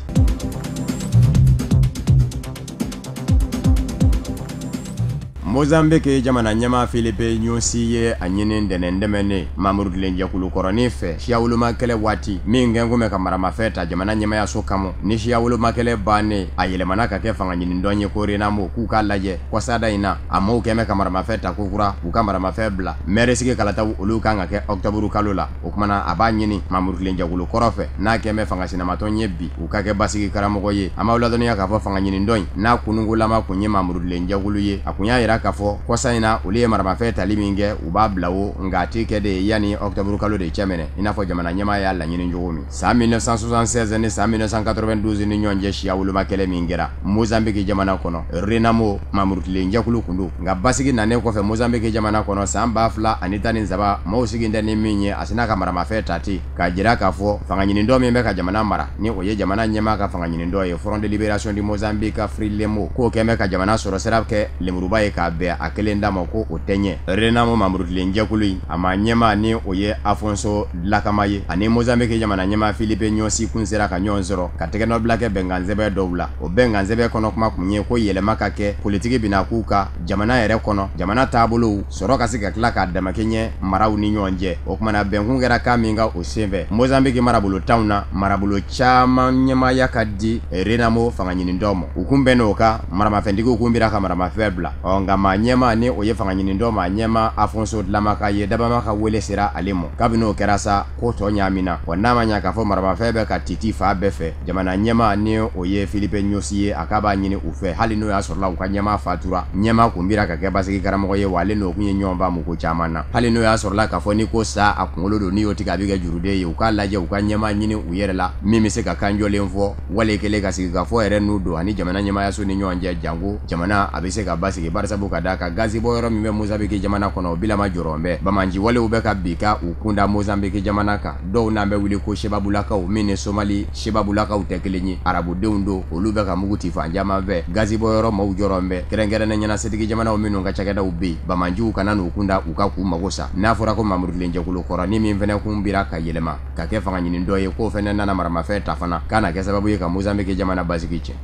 Mozambique jamana ɲɛmaa Filipe Nyusi ye a ɲini dɛnɛn dɛmɛnen Mamurudilen jɛkulu kɔrɔnin fɛ siya woloma kɛlɛ waati min kɛn kun bɛ ka maramafɛn ta jamana ɲɛmayaso kama. Ni siya woloma kɛlɛ bannen, a yɛlɛmana ka kɛ fanga ɲini dɔn ye ko Renamo, k'u k'a lajɛ kɔsada in na, a maaw kɛn bɛ ka maramafɛn ta kokura, u ka maramafɛn bila. Mɛri sigi kalataw, olu kan ka kɛ ɔkutɔburu kalo la. O kumana, a b'a ɲini Mamurudilen jɛkulu kɔrɔ fɛ, n'a kɛn bɛ fanga sinamatɔn ye bi, u ka kɛ basigi karamɔgɔ ye. An b'aw ladɔnniya k'a fɔ fanga ɲini dɔn in n'a kunungolama kun ye Mamurudilen jɛkulu ye. A kun y'a yira k'a fɔ kɔsa in na, olu ye maramafɛn tali min kɛ, u b'a bila o, nka a tɛ kɛ de yanni ɔkutɔburu kalo de cɛ minɛ, i n'a fɔ jamana ɲɛmaa y'a laɲini cogo min. San 1976 ni san 1992 ni ɲɔgɔn cɛ, siya woloma kɛlɛ min kɛra Mozambique jamana kɔnɔ, Renamo Mamurudilen jɛkulu kun don. Nka basigi nanen kɔfɛ Mozambique jamana kɔnɔ san 2013, maaw sigi tɛ ni min ye, a sina ka maramafɛn ta ten k'a jira k'a fɔ fanga ɲini dɔ min bɛ ka jamana mara, ni o ye jamana ɲɛmaa ka fanga ɲini dɔ ye, Front de Libération du Mozambique, Frelimo, k'o kɛn bɛ ka jamana sɔrɔ sira kɛ lemuruba ye k'a bɛn a kelen da ma, ko o tɛ ɲɛ. Renamo Mamurudilen jɛkulu in, a ma ɲɛmaa ni o ye Afonso Dhlakama ye, ani Mozambique jamana ɲɛmaa Filipe Nyusi kun sera ka ɲɔgɔn sɔrɔ ka tɛgɛnɔbila kɛ bɛnkansɛbɛn dɔw la. O bɛnkansɛbɛn kɔnɔ kuma kun ye ko yɛlɛma ka kɛ politiki bina k'u ka jamana yɛrɛ kɔnɔ, jamana taabolow sɔrɔ ka se ka tila k'a damakɛɲɛ maraw ni ɲɔgɔn cɛ. O kumana, bɛnkun kɛra kan min ka o senfɛ, Mozambique marabolo tanw na, marabolo caman ɲɛmaaya ka di Renamo fanga ɲini dɔ ma. U kun bɛn n'o kan, maramafɛntigiw kun bira ka maramafɛn bila. Ɔ nka maa ɲɛmaa ni o ye fanga ɲini dɔ maa ɲɛmaa Afonso Dhlakama ye, dabama ka wele sera ale ma. Kabini o kɛra sa, ko tɔ ɲaamina wa. N'a ma ɲa k'a fɔ maramafɛn bɛ ka titi fa bɛɛ fɛ, jamana ɲɛmaa ni o ye Filipe Nyusi ye, a k'a b'a ɲini u fɛ, hali n'o y'a sɔrɔla u ka ɲɛmaa fatura, ɲɛmaa kun bira ka kɛ basigi karamɔgɔ ye, wa ale n'o kun ye ɲɔgɔn faamu ko caman na. Hali n'o y'a sɔrɔla k'a fɔ ni ko sa a kunkolo don, n'i y'o tigɛ a bɛ kɛ juruden ye, u k'a lajɛ u ka ɲɛmaa ɲini u yɛrɛ la min bɛ se ka kanjɔlen fɔ wale kelen ka sigi ka fɔ yɛrɛ n'u don ani jamana ɲɛmaayaso ni ɲɔgɔn cɛ, janko jamana a bɛ se ka basigi. Barisabu ka d'a kan gazi bɔ yɔrɔ min bɛ Mozambique jamana kɔnɔ, o bilama jɔrɔ bɛ bamanci walew bɛ ka bi ka u kunda Mozambique jamana kan. Dɔw n'an bɛ wuli ko Sebabulakaw, min ni Somali Sebabulakaw tɛ kelen ye, arabudenw don, olu bɛ ka mugu ci fan caman fɛ. Gazi bɔ yɔrɔ maaw jɔrɔ bɛ, kɛrɛnkɛrɛnnen ɲɛna setigi jamanaw minnu ka cakɛdaw bɛ yen, bamanciw kana n'u kunda u ka k'u mago sa. N'a fɔra ko Mamurudilen jɛkulu kɔrɔ ni min fɛnɛ kun bira ka yɛlɛma ka kɛ fanga ɲini dɔ ye, k'o fɛnɛ nana maramafɛn ta fana, k'a na kɛ sababu ye ka Mozambique jamana basigi tiɲɛ.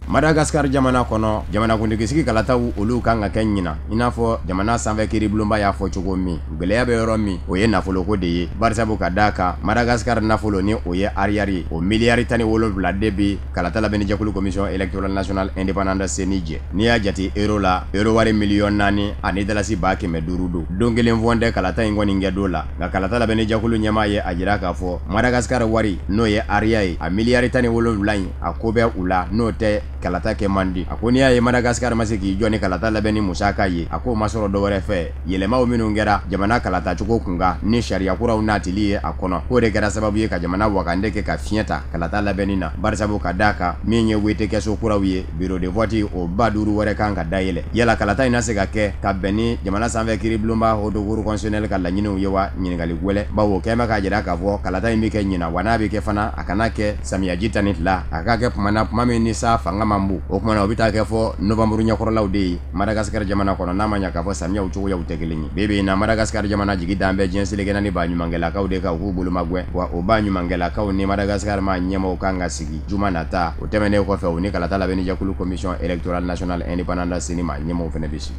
Madagascar jamana kɔnɔ, jamanakuntigisigi kalataw, olu kan ka kɛ ɲina, i n'a fɔ jamana sanfɛ kiiribulonba y'a fɔ cogo min. Gwɛlɛya bɛ yɔrɔ min, o ye nafoloko de ye. Barisabu ka d'a kan Madagascar nafolo ni o ye ariyari ye, o miliyari 17 de bi kalata labɛnnijɛkulu Commission électorale nationale indépendante CENI jɛ. N'i y'a jate euro la, euro wari 4,5 miliyɔn ani dalasi 500,000 don. Don kelen fɔn tɛ kalata in kɔni kɛ don la, nka kalata labɛnnijɛkulu ɲɛmaa ye a jira k'a fɔ Madagascar wari n'o ye ariya ye, a miliyari 17 in, a ko bɛ u la, n'o tɛ kalata kɛ man di. A ko n'i y'a ye Madagascar ma se k'i jɔ ni kalata labɛnni musaka ye, a k'o ma sɔrɔ dɔwɛrɛ fɛ, yɛlɛmaw minnu kɛra jamana kalata cogo kunkan ni sariya kuraw natili ye a kɔnɔ, k'o de kɛra sababu ye ka jamana wagande kɛ ka fiɲɛ ta kalata labɛnni na. Barisabu ka d'a kan min ye wete kɛso kuraw ye, bureau de vote o 5000 wɛrɛ kan ka dayɛlɛ. Yala kalata in na se ka kɛ ka bɛn ni jamana sanfɛ kiiribulonba Haute Cour constitutionnelle ka laɲiniw ye wa? Ɲininkali gwɛlɛ, bawo kɛn bɛ k'a jira k'a fɔ kalata in bɛ kɛ ɲina wa, n'a bɛ kɛ fana, a kana kɛ samiyaji 12, a ka kɛ kuma na, kuma min ni sa fanga man bon. O kumana, o bɛ taa kɛ fɔ novanburu ɲɛkɔrɔlaw de ye Madagascar jamana kɔnɔ, n'a ma ɲa k'a fɔ samiyaw cogoyaw tɛ kelen ye. Bi bi in na, Madagascar jamana jigi dan bɛ diɲɛ seleke naani ba ɲumankɛlakaw de kan, u k'u bolo magwɛn wa. O ba ɲumankɛlakaw ni Madagascar ma ɲɛmaw kan ka sigi juma nata. O tɛmɛnen kɔfɛ, u ni kalata labɛnnijɛkulu Commission électorale nationale indépendante CENI ma ɲɛmaw fɛnɛ bɛ sigi.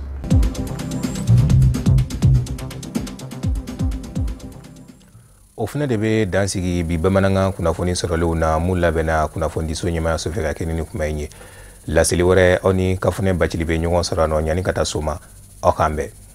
O fana de bɛ dan sigi bi bamanankan kunnafoni sɔrɔlenw na, mun labɛnna kunnafonidiso ɲɛmayaso fɛ ka kɛ ni kuma in ye. Laseli wɛrɛ, aw ni Kafunɛ Bacili bɛ ɲɔgɔn sɔrɔ nɔ. Yanni ka taa so ma, aw k'an bɛn.